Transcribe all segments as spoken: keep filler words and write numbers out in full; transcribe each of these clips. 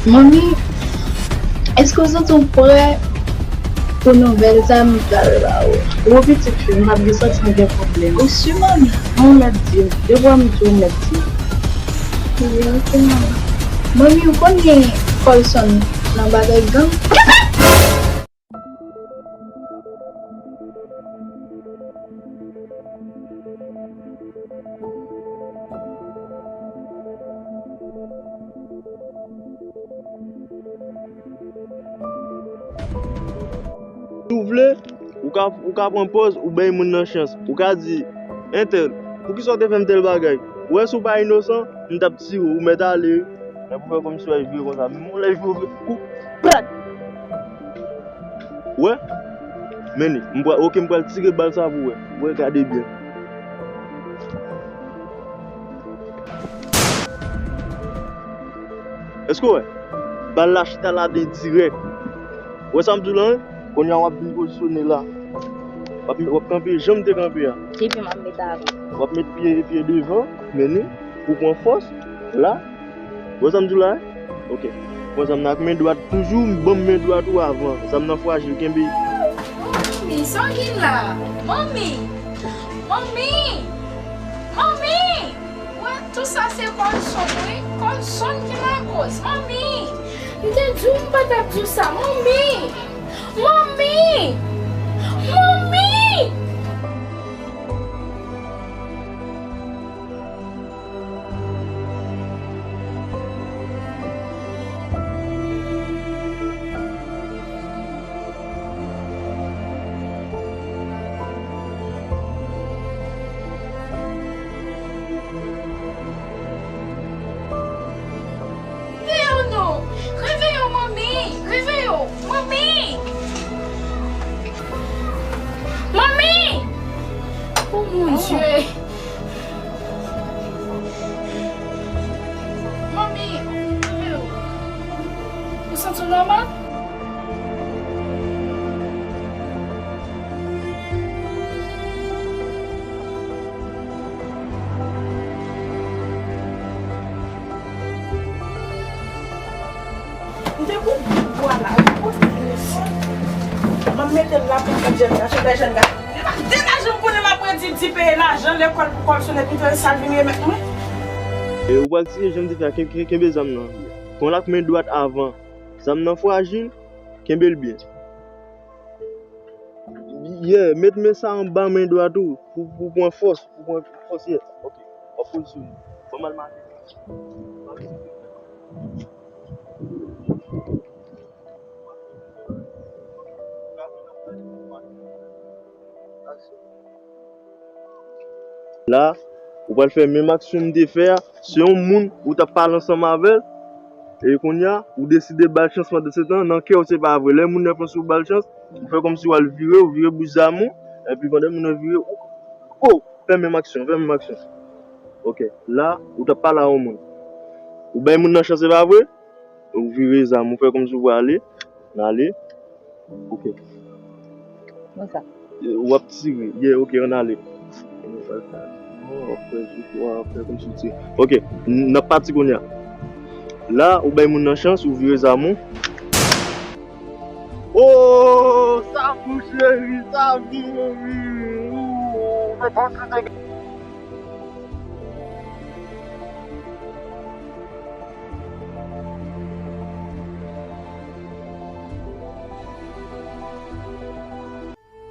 Manmi, èske w santi w prè pou nouvèl sa m pral ba ou? Ou pitit fi, m p ap gen santi m gen pwoblèm. Ou si, manmi? Mwen mèt di w. Devwa m di w, mèt di w. Wi, ok, manmi. Manmi, ou konn gen Colson nan bagay gang? Si w vle, ou ka, ou ka pran pòz, ou bay moun nan chans. Ou ka di, entèl, poukisa w te fè m tèl bagay? Ou wè, si w pa inosan, m t ap tire w, ou mèt ale. Men pou fè kòmsi w al vire konsa. Men yon lè vire, w vire, kou, plat! Ou wè? Men li, m pral, ok, m pral tire bal sa pou w wè. Ou wè, gade byen. Èske w wè? Bal la chita ladan dirèk. Ou wè sa m di w la, wi? Kounye a w ap vin pozisyone la. W ap, w ap kanpe jan m te kanpe a. Epi m ap met avan. W ap met pye, pye devan, men li, pou pran fòs, la. Ou wè sa m di w la, wi? Ok. Pran zam nan ak men dwat toujou, ban m men dwat ou avan. Zam nan frajil, kenbe. Manmi, sa w gen la? Manmi! Manmi! Manmi! Wè, tou sa se Colson, wi. Colson ki lakoz. Manmi! M te di w m pa t ap di w sa. Manmi! Manmi! Manmi! Reveye w non! Reveye w, manmi! Reveye w! Manmi! Manmi! Oh, mon Dieu! Manmi, ou santi w nòmal? M te gon bout bwa la, wi, kote l resi? Ban m mete l la pou m fè jèn gason, lè jèn gason. Li pa degaje m konnen m ap redi di peye lajan lekòl pou Colson epi fè sa l vin remèt mwen. E ou pral tire jan m te fè a, ken-, ken-, kenbe zam nan. Pran l ak men dwat avan. Zam nan frajil, kenbe l byen. Yeah, met men sa anba men dwat ou pou, pou pran fòs, pou pran fòs, yeah. Ok, w ap pozisyone. Ban m al make. La, ou pral fè menm aksyon m te fè a. Se yon moun ou t ap pale ansanm avè l. E kounye a, ou deside ba l chans pandan se tan, nan kè w se pa vre. Lè moun nan fè sou ba l chans, ou fè kòmsi w al vire, ou vire bouch zam ou, epi pandan moun nan vire, ou, ou fè menm aksyon, fè menm aksyon. Ok, la, ou t ap pale a yon moun. Ou bay moun nan chans, se pa vre? Ou vire zam, ou fè kòmsi w prale, n ale. Ok. Konsa. W ap tire. Yeah, ok, ann ale. W ap fè, w ap fè kòmsi w tire. Ok, n ap pati kounye a. La, ou bay moun nan chans, ou vire zam ou. Oh, sa fou cheri, sa fou cheri. Oh, mwen panse te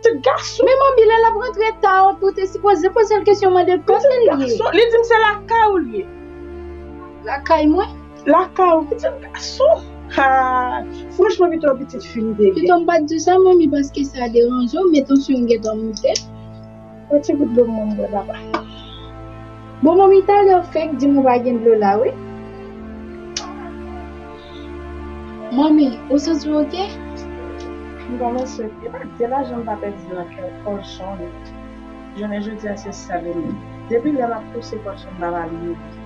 Pitit gason. Men manmi, lè l ap rantre ta, ou te sipoze poze l kesyon, mande l kòman l ye. Pitit gason, li di m se lakay ou l ye. Lakay mwen? Lakay ou, pitit gason. Ha, franchman, pito pitit fi m te gen. Pito m pa t di w sa, manmi, paske sa deranje w, men tansyon m gentan monte. Yon ti gout dlo pou mwen bwè, papa. Bon, manmi, talè w fenk di m ou pa gen dlo la, wi. Manmi, ou santi w oke? M kòmanse oke. E pa de lajan m pa pèdi nan kè w, Colson. Jounen jodi a, se sèl ou menm. Depi lè m ap pouse Colson, m pa pale yon mo.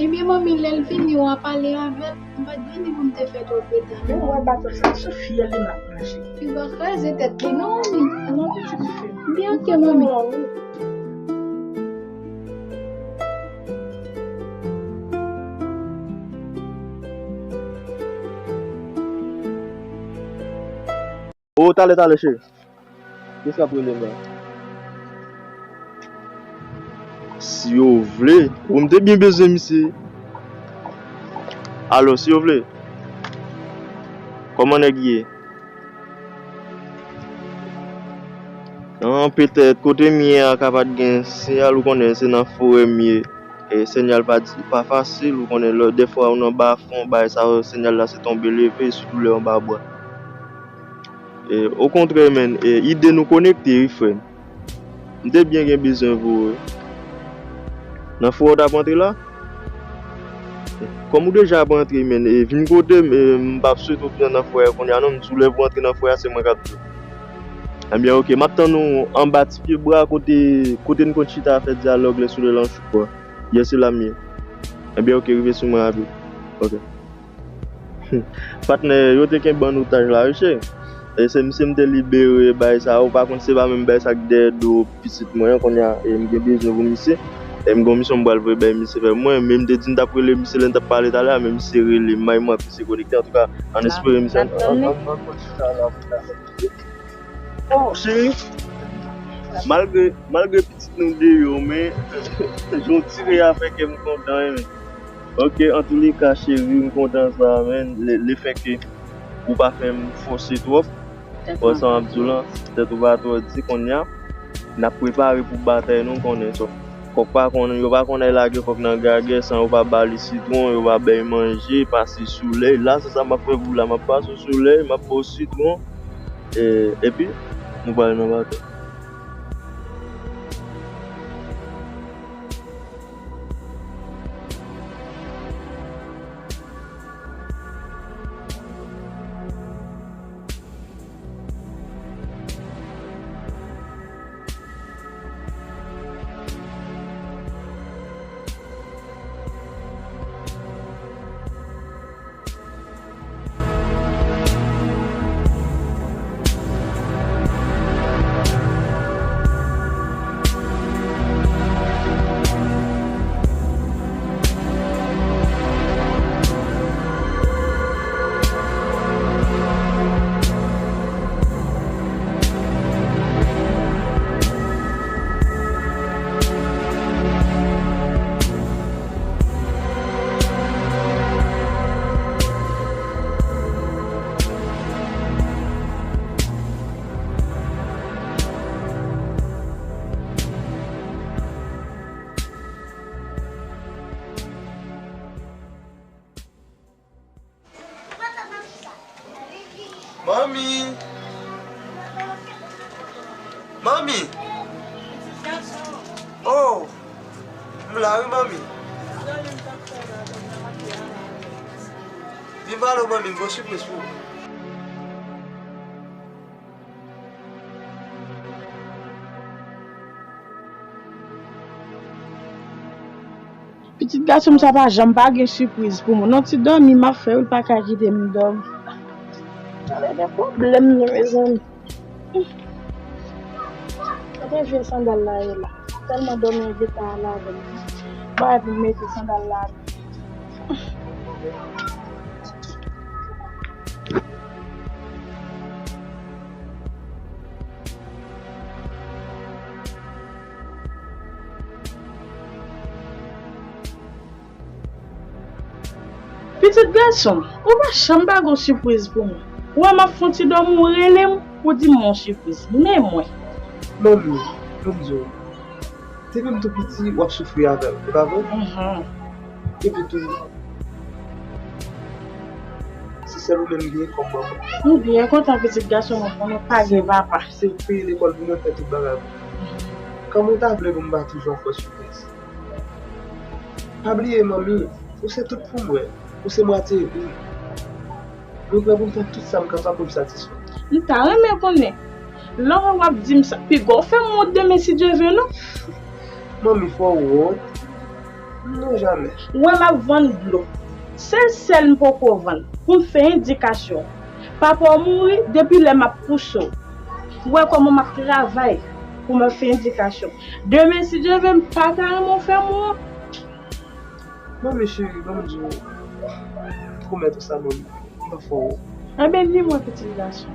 Ebyen, manmi, lè l vini, w a pale avè l. M pa t vini pou m te fè twòp reta, non. Ou wè baton sa, sou fyèl li m ap mache. Li va kraze tèt li, non, manmi. Non, pitit fi. Byen, oke, manmi. Non, wi. O, talè, talè, cheri. Kiyès k ap rele m la? Si yo vle. Bon, m te byen bezwen misye. Alo, si yo vle. Kòman nèg ye? An, petèt, kote m ye a ka pa t gen siyal, ou konnen, se nan forè m ye. E, siyal pa di, pa fasil, ou konnen, lè, dèfwa, ou nan bafon, bagay sa yo, siyal la se tonbe leve, sitou lè anba bwa. E, okontrè, menn, e, ide nou konekte, wi, frè m. M te byen gen bezwen pou ou, wi. Nan forè w t ap rantre la? Kòm ou deja ap rantre, menn, e, vin kote m, e, m p ap swete w vin nan forè a kounye a, non, m di w lè pou w rantre nan forè a, se mwen k ap di w. Ebyen, oke, m ap tann ou anba ti pye bwa kote, kote n konn chita fè dyalòg lè solèy lan chou a. Yè, se la m ye. Ebyen, oke, rive sou mwen rapid. Oke. Patnè, yo te kenbe n otaj la, wi, cheri. E se misye m te libere, bagay sa, ou pa konn se pa menm bagay sa k dèyè do pitit mwen an, kounye a, e m gen bezwen pou misye. E m gen yon misyon m pral voye bay misye fè mwen, men m te di m t ap rele misye lè n t ap pale talè a, men misye rele m, may mwen ap eseye konekte, antouka, ann espere misye, ann, ann, ann, ann konn chita la pou ta fè. Oh, cheri, malgre, malgre pitit nou deyò, men jan w tire a fè kè m kontan, wi, men. Ok, antouleka, cheri, m kontan sa, men, le, lefètke ou pa fè m fòse twòp. Wè sa m ap di w lan, tèt ou pa twò di, kounye a, n ap prepare pou batay, nou konnen sa. Kòk pa konn, yo pa konn al lage kòk nan gagè san yo pa ba li sitwon, yo pa bay manje, pase solèy. La, se sa m ap fè pou la, m ap pase solèy, m ap ba w sitwon, e, epi, nou pral nan batay. Manmi! Manmi! Oh! M la wi, manmi. Vin pale w, manmi, m gen yon sipriz pou ou. Pitit gason m sa pa janm pa gen sipriz pou mwen. Non, ti dòmi m ap fè wi, l pa ka kite m dòmi. Gade de pwoblèm nou, mezanmi. Kote vye sandal la ye la? Tèlman dòmi an gentan al avè m. Ba epi m mete sandal la. Pitit gason m, ou pa janm pa gen yon sipriz pou mwen. Ou wè m ap fè yon ti dòmi, ou rele m, ou di m yon sipriz. Men mwen. Manmi, ban m di w, depi m tou piti, w ap soufri avè m, e pa vre? Mhm. Epi tou, se sèl ou menm m genyen kòm manman. M byen kontan, pitit gason m, konnen w pa gen papa. Se peye lekòl pou mwen, fè tout bagay pou mwen. Kòman w ta vle pou m pa toujou ap fè w soufri? Pa bliye, manmi, ou se tout pou mwen. Ou se mwatye vi m. Mwen prè pou m fè tout sa m kapab pou m satisfè w. M ta renmen konnen. Lè w wè w ap di m sa, piga w fè m wont demen si Dye vle, non. Manmi, fò w wont? Non, jamè. Ou wè m ap vann dlo. Sèl sèl m poko vann, pou m fè endikasyon. Papa w mouri depi lè m ap pouse w. Ou wè kòman m ap travay pou m ap fè endikasyon. Demen, si Dye vle, m pa ta renmen w fè m wont. Manmi cheri, ban m di w, pwomèt ou sa, manmi. M pa fè w wont. Enben, di mwen, pitit gason,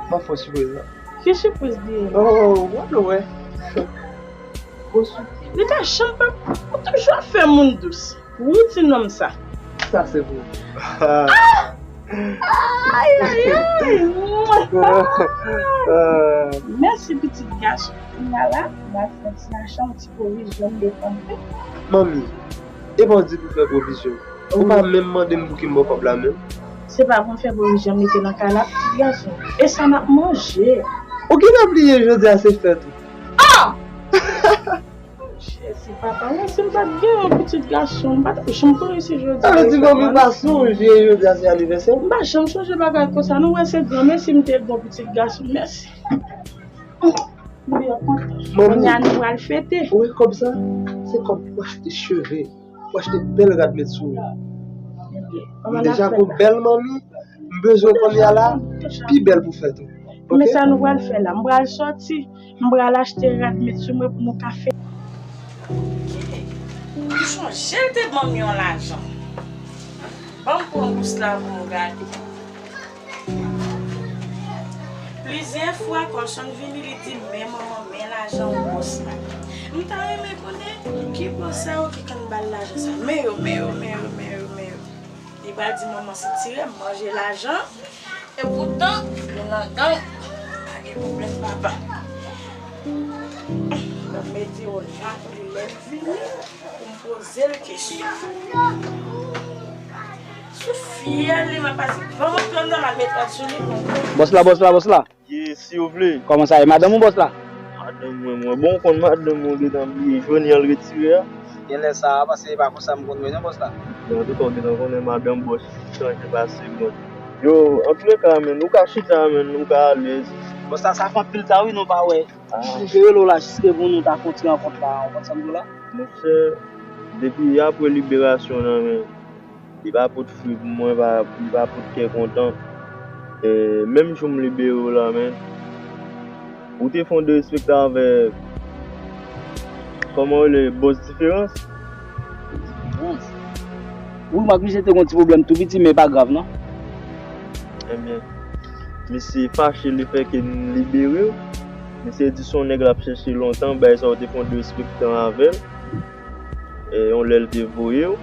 M ap fè w sipriz la. Ki sipriz li ye? Oh, w ap wè. Li pa janm pa. Ou toujou ap fè moun dous. Wi, ti nonm sa. Sa se pou ou. Ay, ay, ay. Mèsi, pitit gason. Kounya la, m al fè ti acha, yon ti pwovizyon, m depann. Manmi, e pa w di pou fè pwovizyon. Ou pa menm mande m pou ki m ba w kòb la menm. Se pa pou m fè pwovizyon, m mete nan kay la, pitit gason. E sa n ap manje. Ou gentan bliye jodi a se fèt ou. Ah! Jezi, papa, mwen, si m pa t gen yon pitit gason, m pa t ap janm konnen si jodi a. Sa vle di, manmi pa sonje jodi a se anivèsè w? M pa janm sonje bagay konsa, non, wè, se granmesi m te gen yon pitit gason, mèsi. Manmi, kounye a nou pral fete. Ou wè kòb sa? Se kòb pou achte cheve, pou achte bèl rad met sou ou. Ebyen, m deja gon bèl manmi, m bezwen kounye a la, pi bèl pou fèt ou. Ok? Men sa nou pral fè la, m pral sòti, m pral achte rad met sou mwen pou nou ka fè. Ok. M sonje l te ban m yon lajan. Ban m pran bous la pou m gade. Plizyè fwa, Colson vini, li di, "Men manman, men lajan w bòs la." M ta renmen konnen ki bòs sa yo ki konn ba l lajan sa. Men yo, men yo, men yo, men yo, men yo. Li pral di manman sitire m manje lajan. Epoutan, nou nan gang. Pa gen pwoblèm, papa. M ap mete yo la pou lè l vini, pou m poze l kesyon. Sou fyèl li, m ap pase. Ban m pran nan, m al met lòd sou li. Bòs la, bòs la, bòs la. Ye, si w vle. Kòman sa ye? Madanm ou bòs la? Madanm mwen, mwen. Bon, w konn madanm mwen gentan bliye jwenn, y al retire a. Genlè sa a, paske e pa konsa m konn wè non, bòs la. Men antouka, w gentan konnen madanm bòs chanje pa segonn. Yo, antouleka, menn, ou ka chita, menn, ou ka alèz. Bòs la, sa fè anpil tan, wi, nou pa wè. Ah. M te rele w la, jiske pou nou ta fè yon ti rankont la, w konprann sa m di w la? Monchè, depi apre liberasyon nan men, li pa pot fri pou mwen, pa, li pa pot kè kontan. E, menm jou m libere w la, menn, ou te fè yon derespekte avèk, kòman w rele, bòs Diferans? Diferans? Ou remak misye te gon ti pwoblèm tou piti, men pa grav, non. Ebyen, misye fache lefètke m libere w. Misye di se yon nèg l ap chèche lontan, bagay sa w te fè yon derespektan avè l. E, yon lè l te voye w.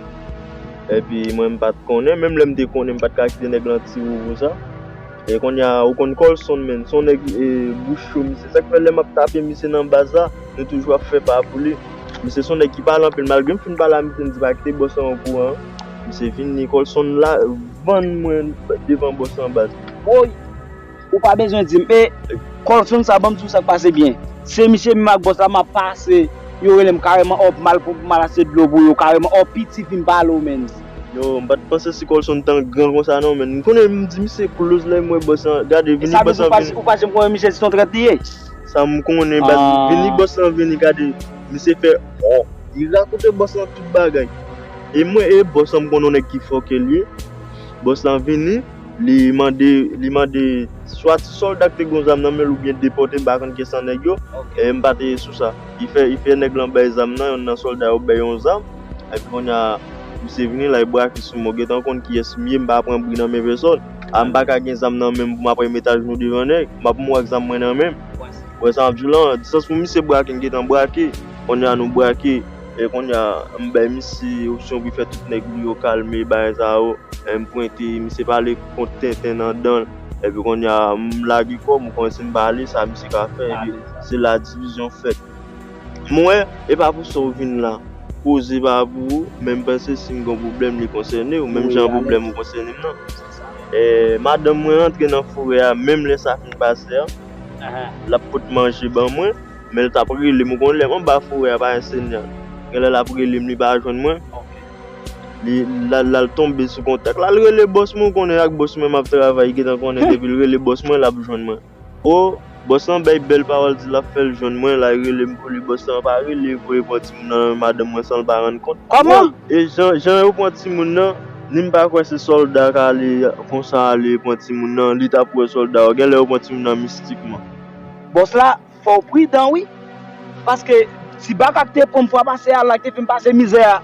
Epi mwen m pa t konnen, menm lè m te konnen, m pa t ka kite nèg lan tire w konsa. E kounye a, ou konn Colson, menn, se yon nèg, e, bouch cho, misye. Sa k fè lè m ap tape misye nan baz la, nou toujou ap fè pa pou li. Misye se yon nèg ki pale anpil, malgre m fin pale a misye, m di pa kite bòs lan okouran. Misye vini, Colson la, vann mwen devan bòs lan baz. Woy! Ou pa bezwen di m, e, Colson sa, ban m di w sa k pase byen. Se misye menm ak bòs la, m ap pase, yo rele m kareman, ò, pou m al, pou m al achte dlo pou yo, kareman, ò, piti fin pale w, menn. Yo, m pa t panse si Colson tan gran konsa non, menn. M konnen m di misye close lè m wè bòs lan, gade, vini bòs lan vini. Ou pa janm konnen misye se yon trèt li ye? Sa m konnen, baz, vini bòs lan vini, gade, misye fè, ò, li rakonte bòs lan tout bagay. E mwen, e bòs lan, m konnen yon nèg ki fòkè l ye. Bòs lan vini, li mande, li mande swa ti sòlda k te gen zam nan men l oubyen depòte, m pa konn kiyès nan nèg yo. Ok. E m pa te sou sa. Li fè, li fè nèg lan bay zam nan, yonn nan sòlda yo bay yon zam. Epi kounye a, misye vini la, li brake sou mwen. Ou gentan konn kiyès m ye, m pa pran bri nan men pèsòn. A, m pa ka gen zam nan men m pou m ap remet ajenou devan nèg. M ap mouri ak zam mwen nan men m. Wè sa m ap di w lan, distans pou misye brake, m gentan brake. Kounye a nou brake. E kounye a, m bay misye opsyon pou l fè tout nèg li yo kalme, bagay sa yo. E m pwente, misye pale kont tenten nan dan l. Epi kounye a, m lage kò m, ou konnen si m pa ale, sa misye ka fè, epi se la divizyon fèt. M wè, e pa pou sa w vin la. Koze pa pou ou, men m panse si m gen yon pwoblèm, li konsène w, menm jan pwoblèm ou konsène m nan. E, madanm mwen rantre nan forè a, menm lè sa fin pase a, l ap pot manje ban mwen, men l t ap rele m, ou konnen lè m anba forè a, pa gen sinyal. Genlè l ap rele m, li pa jwenn mwen. Li, l al, l al tonbe sou kontak. L al rele bòs mwen, ou konnen ak bòs mwen m ap travay, gentan konnen depi l rele bòs mwen, l ap jwenn mwen. O, bòs lan bay bèl pawòl, di l ap fè l jwenn mwen, l al rele m pou li. Bòs lan pa rele, voye pran timoun nan nan men madanm mwen san l pa rann kont. Kòman? E jan, jan yo pran timoun nan, ni m pa kwè se sòlda k ale konsa ale pran timoun nan, li t ap wè sòlda yo. Genlè yo pran timoun nan mistikman. Bòs la, fò w pridan wi. Paske ti baka k te pran m fwa pase a la, k te fè m pase mizè a,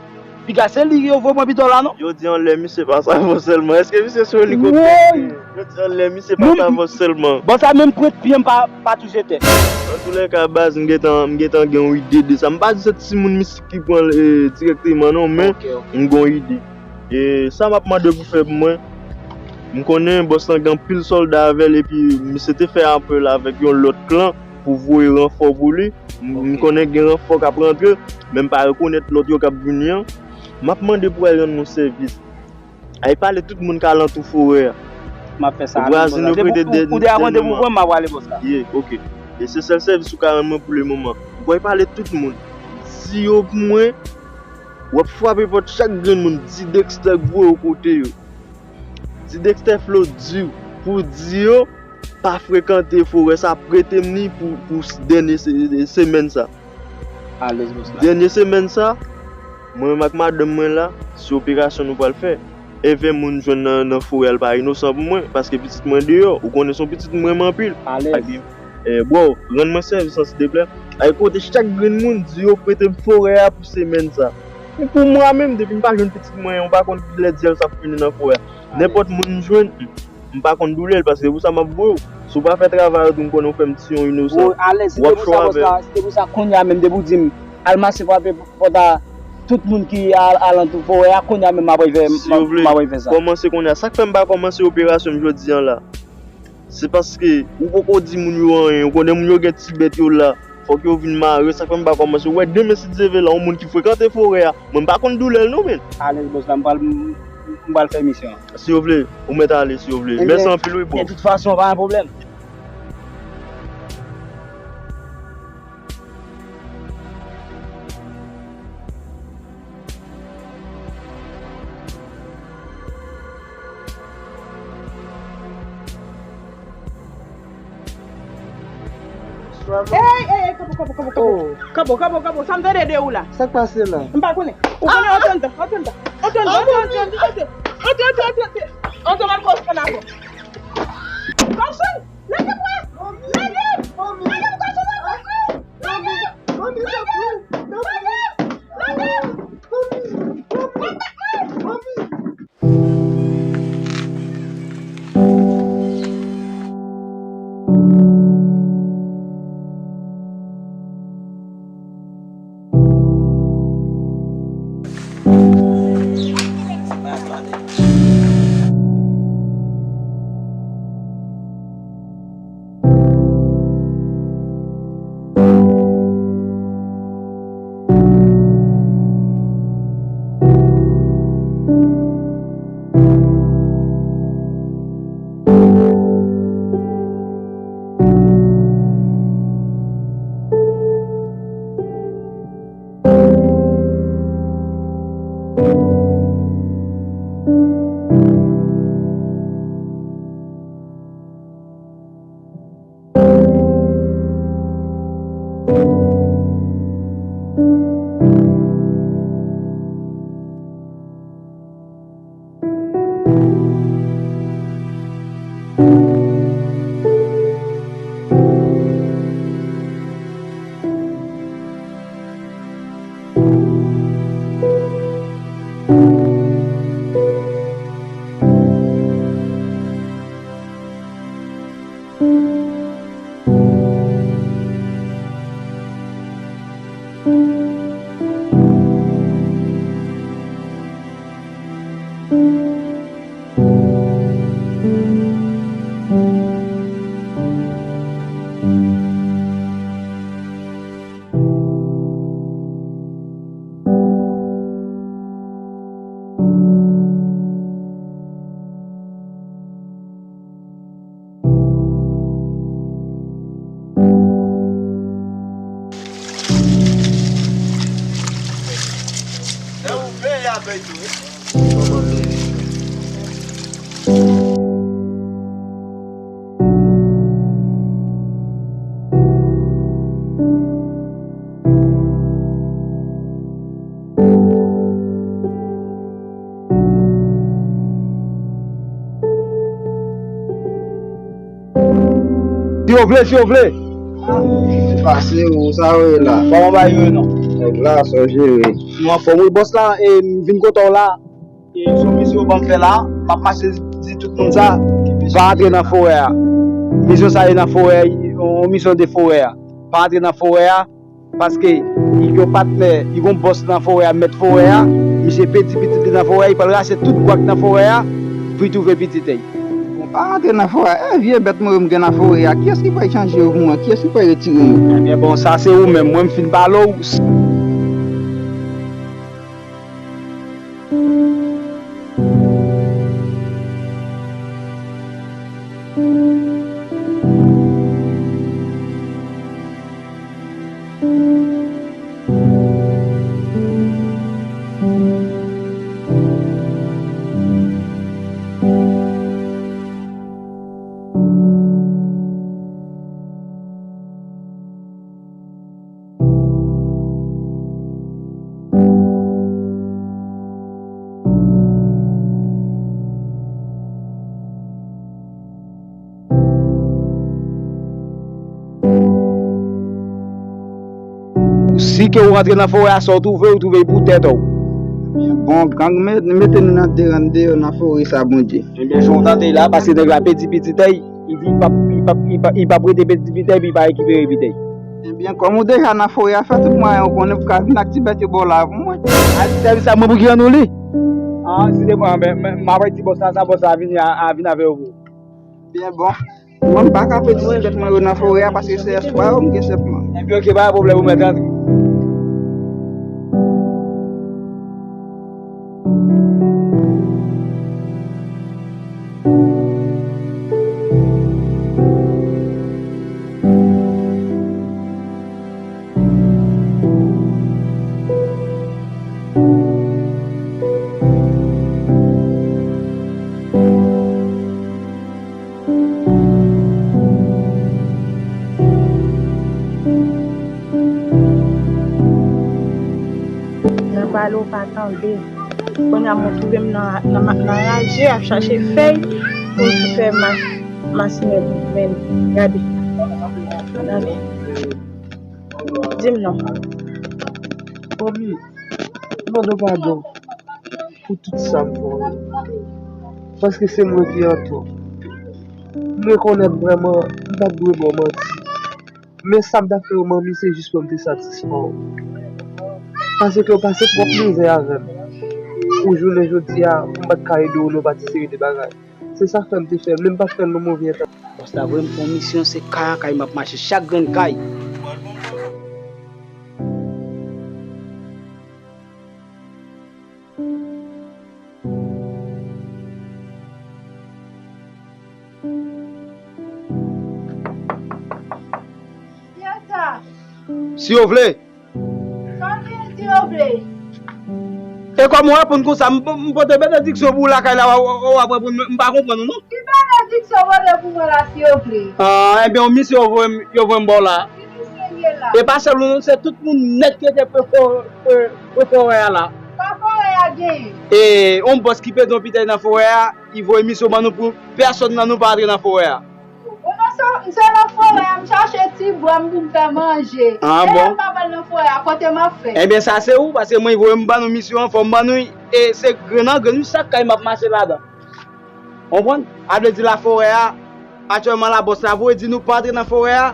Piga se li yo voye mwen pito la non. Yo di anlè misye pa sa vò sèlman. Èske misye sou elikoptè? Woy! Yo di anlè misye pa sa vò sèlman. Bon sa menm pwent pye m pa pa touche tè. Antoulèka baz m gentan m gentan gen yon ide de sa. M pa di se timoun mistik ki pran l e, dirèkteman non, men m gen yon ide. E sa m ap mande pou fè pou mwen, m konnen bòs lan gen anpil sòlda avè l epi misye te fè apèl avèk yon lòt klan pou voye ranfò pou li. M konnen gen ranfò k ap rantre, men m pa rekonèt lòt yo k ap vini an. M ap mande pou w al rann mwen sèvis. Al pale tout moun k alantou forè a. M ap fè sa. Vwazen yo prete dènye mwen. Ou deja konn depi ou pran m, m ap pale bòs la. Ye, oke. E se sèl sèvis ou ka rann mwen pou lemoman. Ou pral pale tout moun. Di yo pou mwen, w ap frape pòt chak grenn moun. Di Dexter k voye w kote yo. Di Dexter Flo di w pou di yo pa frekante forè sa, prete m li pou, pou dènye se, semèn sa. Alèz bòs la. Dènye semèn sa, mwen menm ak madanm mwen la, se operasyon nou pral fè. Enven moun jwenn nan, nan forè a, l pa inosan pou mwen, paske pitit mwen deyò, ou konnen se yon pitit m renmen anpil. Alèz. Eh, bro, rann mwen sèvis an silteplè. Al kote chak grenn moun, di yo prete m forè a pou semèn sa. Pou mwa menm, depi m pa jwenn pitit mwen, ou pa konn kilè dyèl sa ap vini nan forè a. Nenpòt moun m jwenn, m pa konn doulè l, paske se pou sa m ap voye w. Si w pa fè travay ou tou, m konnen w fè m ti yon inosan. Alèz, si te pou sa, bòs la, si te pou sa, kounye a menm, depi w di m, al mache frape pòt a tout moun ki alantou forè a, kounye a menm, m ap rive, m ap rive fè sa. Si w vle, kòmanse kounye a. Sa k fè m pa kòmanse operasyon m jodi a la? Se paske ou poko di moun yo anyen. Ou konnen moun yo gen ti bèt yo la. Fòk yo vin mare. Sa k fè m pa kòmanse. Ou wè, demen, si Dye vle, la, yon moun ki frekante forè a. Mwen, m pa konn doulè l non, men. Alèz, bòs la, m pral, m pral fè misyon an. Si w vle, ou mèt ale, si w vle. Mèsi anpil, wi, bro. De tout fason, pa gen pwoblèm. Ey, ey, ey, kanpo, kanpo, kanpo, kanpo. Oh. Kanpo, kanpo, kanpo. Sa m tande de ou la? Sa k pase la? M pa konnen. Ou konnen, antre anndan, antre anndan. Antre anndan, antre, antre, antre. Antre, antre, antre, antre. Antre, m al koz pann avè w. Gòson, lage bwa. Lage. Lage, gòson, lage. Lage. Lage. Lage. Si yo vle, si yo vle. Pase ou, sa yo ye la. Kòman bagay yo ye non? Nèg la, sa w jere. Nou anfòm wi bòs la, e m vin kote w la. E sou misyon ban m fè la, m ap mache di tout moun sa, pa antre nan forè a. Misyon sa e nan forè, yon misyon de forè a. Pa antre nan forè a, paske li gen yon patnè, li gen yon bòs nan forè a, mèt forè a, misye pèdi pitit li nan forè a, li pral rache tout bwa k nan forè a, pou li twouve pitit li. Bon, pa antre nan forè a. E vye bèt mwen yo m gen nan forè a, kiyès ki pral chanje yo pou mwen? Kiyès ki pral retire yo? Ebyen, bon, sa se ou menm. Mwen, m fin pale w. Si ke ou rantre nan forè a, sa w twouve, ou twouve pou tèt ou. Bon, gang, me- mete nou nan derann deyò nan forè sa, Bondye. Ebyen, jan w tande la, paske nèg la pèdi pitit li, li di li p ap, li p ap, li p ap, li p ap rete pèdi pitit li, li pa rekipere pitit li. Ebyen, kòm ou deja nan forè a, fè tout mwayen ou konnen pou ka vin ak ti bèt yo ba w la pou mwen. A, ti sèvis sa, mwen pou ki rann ou li? A, si te mwen, men, men, m ap di bòs la, sa bòs la vini a, a vin avè yo pou ou. Byen bon. Mwen m pa ka pèdi ti bèt mwen yo nan forè a paske se espwa yo m gen sèlman. Ebyen, oke, pa gen pwoblèm, ou mèt antre. Nan pale w pa tande. Kounye a mwen twouve m nan, nan, nan raje ap chache fèy pou m fè mas, masinen pou mwen. Gade. Gade. Di m non. Manmi, m mande w padon pou tout sa m fè w yo. Paske se mwen ki antò. M rekonèt vrèman, m pa t dwe ba w manti. Men sa m t ap fè yo, manmi, se jis pou m te satisfè w. Paske w pase twòp mizè avè m. Pou jounen jodi a, pou m pa t ka ede w nan yon pa ti seri de bagay. Se sa fè m te fè l, men m pa t fè l nan move entan. Bòs la voye m fè yon misyon, se kay an kay m ap mache, chak grenn kay. Kiyès sa? Si yo vle. Sa w gen, si yo vle? E kòman w reponn konsa? M, m pote benediksyon pou ou lakay la, w, w, w ap reponn mwen, m pa konprann ou non. Ki benediksyon w pote pou mwen la, si yo vle? Ah, ebyen, yon misyon yo voye m, yo voye m ba w la. Ki misyon l ye la? E pa sèl ou non, se tout moun nèt ki te pran fò-, pran, pran forè a la. Sa forè a genyen? E yon bòs ki pèdi yon pitit nan forè a, li voye misyon ban nou pou pèsonn nan nou pa antre nan forè a. Bon, non, se, se nan forè a, m chache ti bwa m pou m fè manje. Ah, bon. Depi m pa pral nan forè a, kote m ap fè? Ebyen, sa se ou, paske mwen voye m ban nou misyon an, fò m ban nou, e se grenn an grenn, wi, chak kay m ap mache ladan. Konprann? A vle di la forè a, aktyèlman la bòs la voye di nou pa antre nan forè a,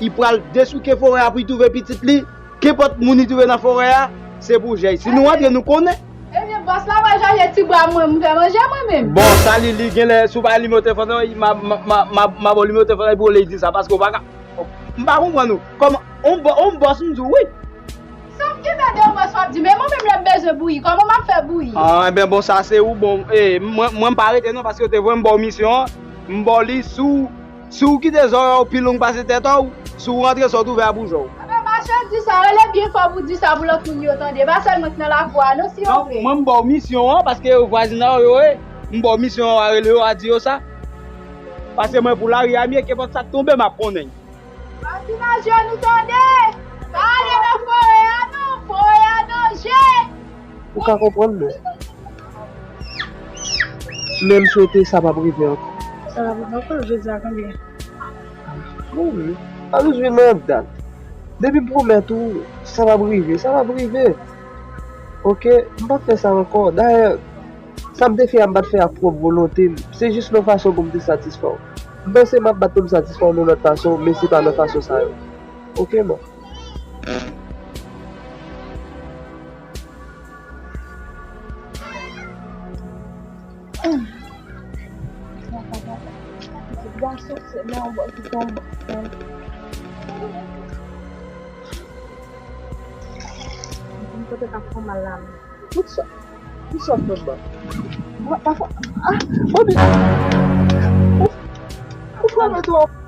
li pral desouke forè a pou li twouve pitit li. Kenpòt moun li twouve nan forè a, se pou jèy. Si nou antre, nou konnen. Ebyen, bòs la pral chache ti bwa mwen, m fè manje mwen menm. Bon, sa li, li genlè, si w pa nimewo telefòn nan, m a, m a, m a, m a, m a ba w nimewo telefòn nan pou w lè di sa, paske w pa ka, m pa konprann ou. Kòman, on bò-, on bòs m di w wi. Sa m ki fè de yon bòs w ap di, men mwen menm lè m bezwen bouyi, kòman m ap fè bouyi? Ah, ebyen, bon, sa se ou, bon, e, mwen, mwen m pa rete non, paske yo te voye m ba w misyon an, m ba w li sou Si w kite zòrèy w pi long pase tèt w, si w rantre sa w twouve a pou jò w. Ebyen, machann, di sa, rele byen fò pou w di sa pou lòt moun yo tande. Pa sèl mwen k nan lakou a, non, silvouplè. Non, mwen, m ba w misyon an, paske vwazinay ou yo ye. M ba w misyon an, w a rele yo, w a di yo sa. Paske mwen, pou lari a m ye, kenpòt sa k tonbe, m ap konnen. Vwazinaj yo, nou tande! Pa ale nan forè a, non! Forè a danje! Ou ka konprann mwen. Men m swete sa p ap rive ankò. Sa p ap rive ankò, jodi a konbyen? Wi, pa bezwen nan dat. Depi m pwomèt ou, sa p ap rive, sa p ap rive. Ok, m p ap fè sa ankò. Dayè, sa m te fè a, m pa t fè ak pwòp volonte m. Se jis yon fason pou m te satisfè w. M panse m ap bat pou m satisfè w nan lòt fason, men se pa nan fason sa yo. Ok, man. Pitit gason, se nan yon bò ki tonbe. Mwen kote k ap fè mal la menm. Tout sa, tout sa fè mal. Mwen pa fè, ah, mwen di, ou, ou fè mwen twòp.